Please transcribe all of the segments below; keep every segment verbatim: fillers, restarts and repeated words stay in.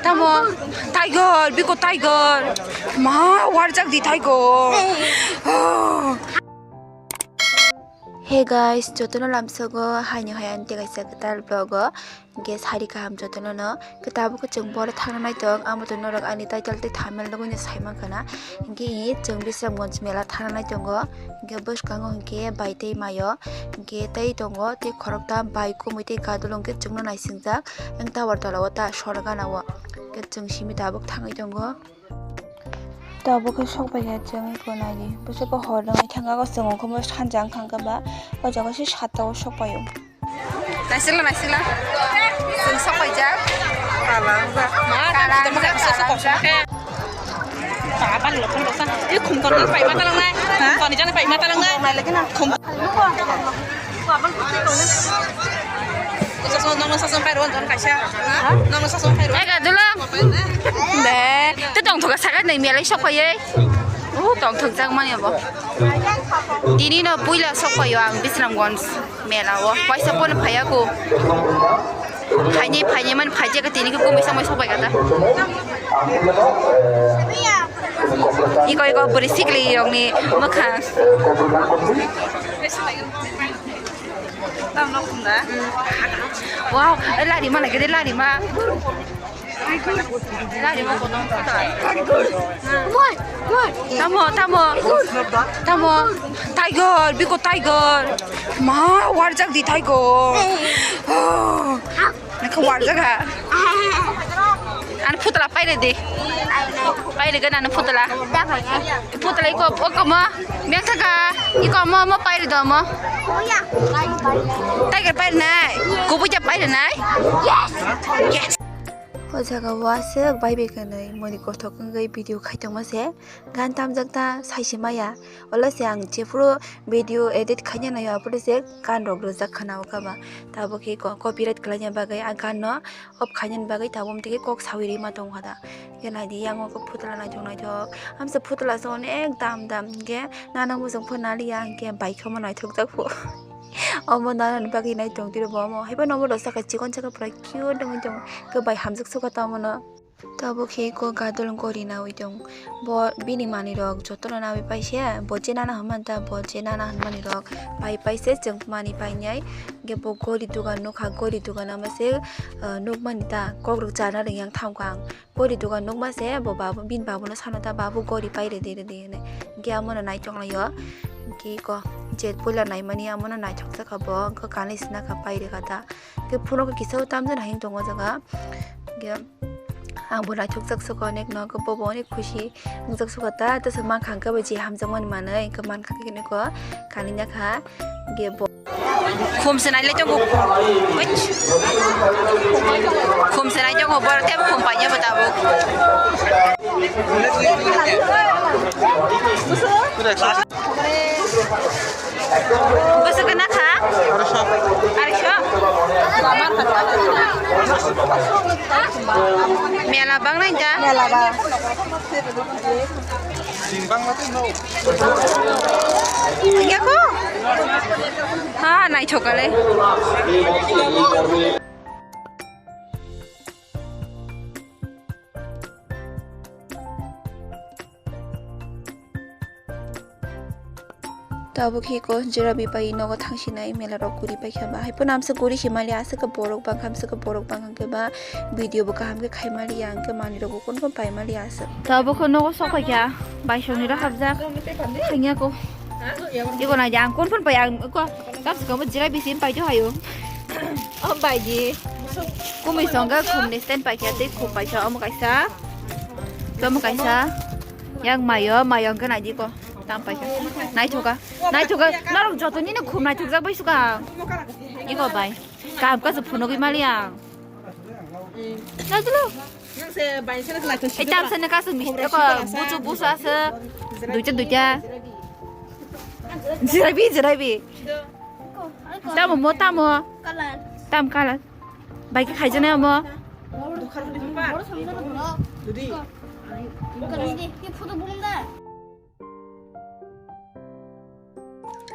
Tamo, tiger, biko tiger. Ma, warjak di tiger. Hey guys, jotono lamsogo haino hai ani tei kaisa kwtal vlog o. Hingke sari kaham jotono no. Hingke tabuk chwng boro thangna naitong, amo to norok ani title tei thumbnail nugui no sai mankha na. Hingke chwng Bisramganj mela thangna naitongo. Hingke bwskango hingke bai tei mayo. Hingke tei tongo tei khoroktham bai kumui tei gadulung hingke chwngno naisingjak. Ang tower tola o ta sor gana o. Hingke chwng simi tabuk thangwi tongo. Tabuk khe sok pai kha chwng eko naidi. Bwswk hor wngwi thangkha, o chwng ongkhormo sanja wngkha ba, o jaga se satta o sok pai o. Naisila, naisila. Chwng sok paijak. Kala wngjak. Ma, kala wngjak, sok sok khe. Ba, ba, lo, lo, sa. E khum ton pai ma talang nai. Ha? Khum ton jani pai ma talang nai. Khum. Sason, nongno sason pairo, don kaisa. Ha? Nongno sason pairo. Ega, Papaina. Be, te tongthoka saka nei melai sok paiye. Uh, tongthok jak manya bo. Tini no puila sok paio ang Bisramganj mela o. Waisa pon phaiya ko. Phaini, phaini man phaijak tini ko kumui samui sok pai kata. Iko, iko, buri sikli yongni mokha. Wow, eh, lari ma lagi deh, lari ma. Lari ma kono. Tamo, tamo. Tamo. Tiger, biko tiger. Ma, warjak di tiger. Oh. Nang khe warjak ha. Ani phutla paire di. Paire gana ani phutla. Phutla iko, iko mo. Meng thaka. Iko mo, mo paire do mo. Tiger paire nai. Kubuja paire nai. Yes. O jaga o aswk bai bai kwnwi moni kothok wngwi video khai tongma se. Gan tamjak ta sai se maya. Ola se ang jephuru video edit khaina naio, aphuru se gan rok rwjak khana o kha ba. Tabuk khe ko-, copyright khlaina bagwi a gan no off khaina bagwi tabuk tei kok sawi rima tong kha da. Khe nai di, yang o khe phutla naithok naithok. Amsa phutla se onek dam dam, hinkhe nana muchung pho naliya, hinkhe bai khe omo naithok jak pho. Omo nana ni bagwi nai tong tiro bo omo. Haibo nobo rw saka chikon saka pura cute wngwi tongo. Khe bai hamjak sukha ta omo no. Tabuk khe eko gadol gori nawi tong. Bo bini manwi rok jotono nawi paise, bo je nana hwnmani ta, bo je nana hwnmani rok pai paise, chwng manwi painai. Hingke bo gori dogan nukha, gori dogan ama se, ah, nukmani ta, kokrok chana ringyang thamkha ang. Gori dogan nukma se, bo babu, bini babuno sana ta, "Babu, gori pai rwdi, rwdi," hwnwi. Hingke amono naithok laio. Hingke eko je puila naimani amono naithok jakha bo, hingke kanwi sina kha pai rwkha ta. Hingke phunukgo kisa o tamjani hai tongo o jaga. Hingke Ang bo naithokjak sukha onek no, khe bo bo onek khusi wngjak sukha ta, tesa mankha hwnkhe bo je hamjakmani manwi hwnkhe mankha khe nokho kanina kha, hwnkhe bo. Khum se nai le tongo. Khum se nai tongo, bor tebo khum paina bo tabuk. Bwswk gana kha? Arisho. Mela bang nai da? Mela ba. Sing bang mate no. Iya ko? Ha, naithok kale. Tabuk khe ko jera bipai nogo thangsinai mela rok guri paikha ba. Hai phano amsa guri se mali aswk khe borok bangkha, amsa khe borok bangkha khe ba video bo kaham khe khai mali ya, hwnkhe manwi rok bo kun kun pai mali aswk. Tabuk khe nogo sok paikha, baisong ni rok hapjak. Thangya ko. Iko nai ang kun kun pai ang ko. Tam se ko jera bisi pai do hayo. O bai di. Kumi song ga khum ni stand paikha tei khum paisa omo kaisa. Omo kaisa. Yang mayo, mayo hwnkhe nai di ko. Tam paisa. Naithoka. Naithoka. Norok joto nini khum naithokjak bai suka. Iko bai. Kaham kaisa phunugwi mali ang. Naitolo. Ei tam sene kaisa misti ko buchu busu ase. Duita duita. Jirabi jirabi. Tamo mo tamo. Tam kalar. Bai khe khaijaknai omo.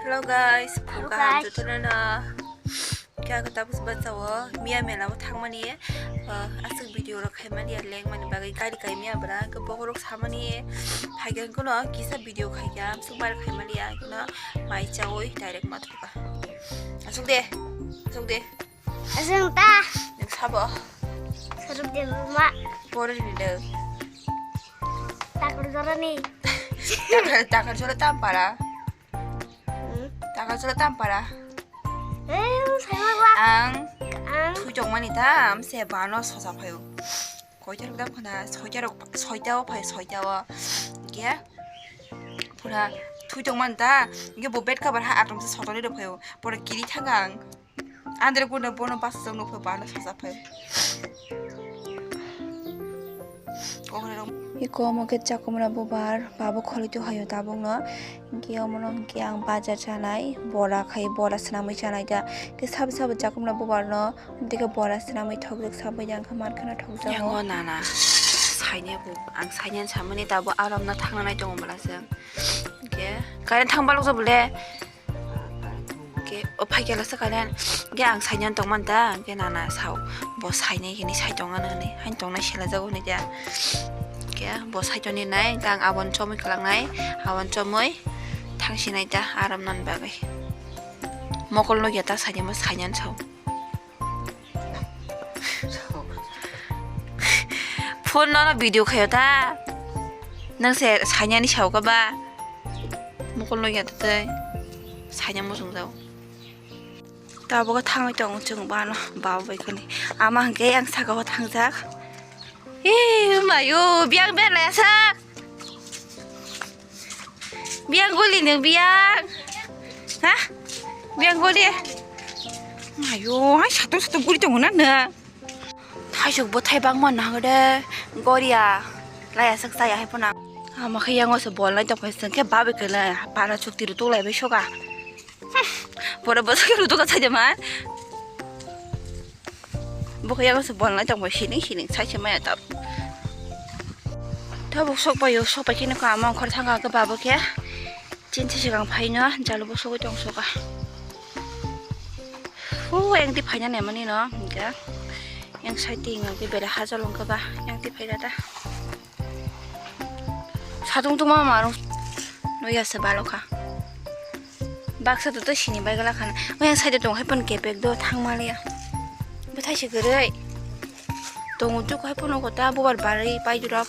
Hello guys, phung kaham jotono no. Khe ang tabuk bachao Miya mela o thangmani, ah, aswk video rok khaimani ya lengmani bagwi gari kaimya bwra, khe bokhorok samani phaikhe kheno kisa video khaikha, amswk bar khaimani ya, kheno mai chaui direct ma thukha. Aswk de, aswk de. Aswk ta. Nwng sabo? Saruk de ma. Pore ni de. Takur jorani. Takar, takar jora tampara. Hmm? Takar jora tampara. Eh, saya wak. Ang. Ang. Thui tongmani tam se bano sosa phaio. Koitar dam khana soita rok, soita o phai, soita o. Ke? Pura thui tongmani ta. Ke bo bed cover ha atom se sotoni rok phaio. Pura kiri thangang. Andre guna bono basa jang nukho bano sosa phai. Iko omo khe chakumra bubar, babo kholi tu hayo tabukno. Hinkhe omono hinkhe ang bajar chanai, bora khai, bora swnamwi chanai da. Hinkhe sabo sabo chakumra bubarno, hinkhe bora swnamwi thokjak sabai da, hinkhe mankhana thokjago. Yango nana, saine bo, ang saine samani tabo aramno thangna nai tongo bwlaswng. Hinkhe, karen thang balok jabo le. Ke, o phaikhe lasa kalen. Ke ang sainani tongmani ta, ke nana sao. Bo sainai hini sai tongana hini. Hain tongnai selajago hini ta. Ke, bo sai tongni nai, ta ang abon chomoi kalangnai. Abon chomoi thangsinai ta, aram nan bagwi. Mokol no ya ta sainai mo sainani sao. Phone no video khayo ta. Nang se sainani sao ka ba. Mokol no ya ta tai. Sainai mo sung jao. Tabuk thangwi tongo chwng bano baba bai kani. Ama hwnkhe yang saka o thangjak. Ee, mayo, biyang berlai asak. Biyang guli nung biyang. Ha? Biyang guli. Mayo, hai satung satung guli tongo na nung. Thaisuk bwthai bangma nang de. Goria. Lai asak chaya hai phano. Ama khe yango se bol nai tongphai sengkhe babai khe nai. Para chukti rutuk lai bai soka. Pura bwswk rutuk ka saida man. Bokhe yago se bolnai tongbai sining sining sai se maya tab. Tabuk sok paio, sok pai khe nokha ama ongkhor thangka khe babo khe. Chinsa swkang phaino jalubo sogwi tong soka. Hu engti phaina nemani no hinkhe. Yang sai ti wngkhe bere hajol wngkhe ba yang ti phaida ta. Satung tungma marung noya se balo kha. Baksa to to sini bai gala khana. Oyang side tong hai pon kepek do thang maliya. Bwthai se kwrwi. Tongo tuk hai pono kota bubar bari pai durap.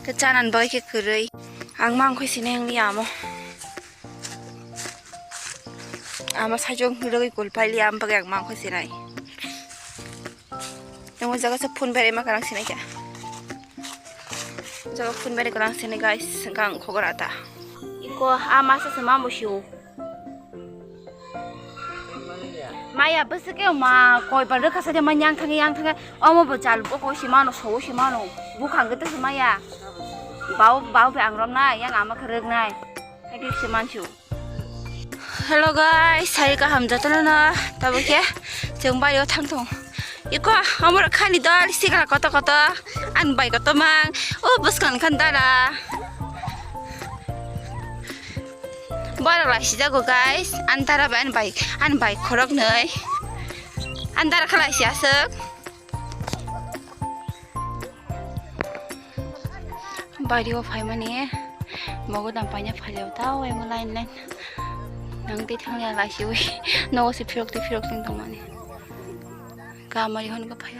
Ke chanan bai ke kwrwi. Ang mang khoi sini ang ni amo. Ama sajong rwgwi kul paili am bagwi ang mang khoi sinai. Yang o jaga se phone berai ma karang sinai kya. Jaga phone berai karang sinai guys, gang khogor ata. Iko ama sa se ma bo siu. Maya bwswk khe ma koi ba rwkha sa de ma yang thang yang thang omo bo jal bo koi si mano so si mano bukhang gete se maya. Bau bau be ang rom nai yang ama khe rwk nai. Hai di se man siu. Hello guys, sai kaham jotono no tabo khe chwng bari o thang thung. Iko amor khani dal sikla koto koto an bai koto mang o bwskang khan dara. Borok lai sijago guys, an dara bai an bai an bai khorok nai. An dara khalai si aswk. Bari o phaimani mogo dam paina phalio ta o emo line line nang tei thangya laisiwi nogo se phirok tei phirok tong tongmani kamari hwn khe phai.